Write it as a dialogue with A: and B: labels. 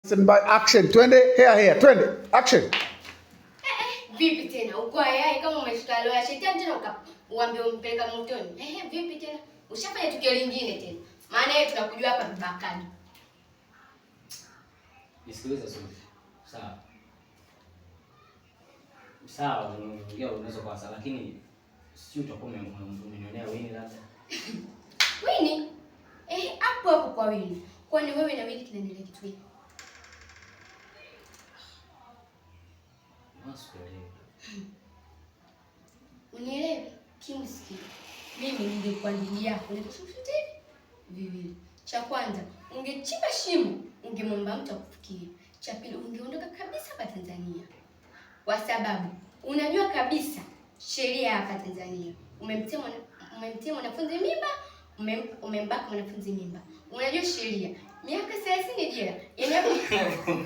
A: Stand by action. Twende here here. Twende action.
B: Vipi tena? Uko hayai kama umeshika roho ya shetani tena uambie umpeleka motoni. Eh, vipi tena? Ushafanya tukio lingine tena. Maana yeye tunakujua hapa mbakani.
C: Nisikilize Sufi. Sawa. Sawa, unaongea unaweza kuwa sawa lakini sio utakuwa umenionea Wini labda.
B: Wini? Eh, hapo hapo kwa Wini. Kwani wewe na Wini kinaendelea kitu gani?
C: Sikuelewi.
B: Unielewe? Kimsikii. Mimi ningekuwa ndugu yako ningekushuti hivi viwili. Cha kwanza, ungechimba shimo, ungemwomba mtu akufukie. Cha pili, ungeondoka kabisa hapa Tanzania. Kwa sababu unajua kabisa sheria hapa Tanzania. Umemtia mwanafunzi mimba, umembaka mwanafunzi mimba. Unajua sheria. Miaka 30 jela. Yaani hapo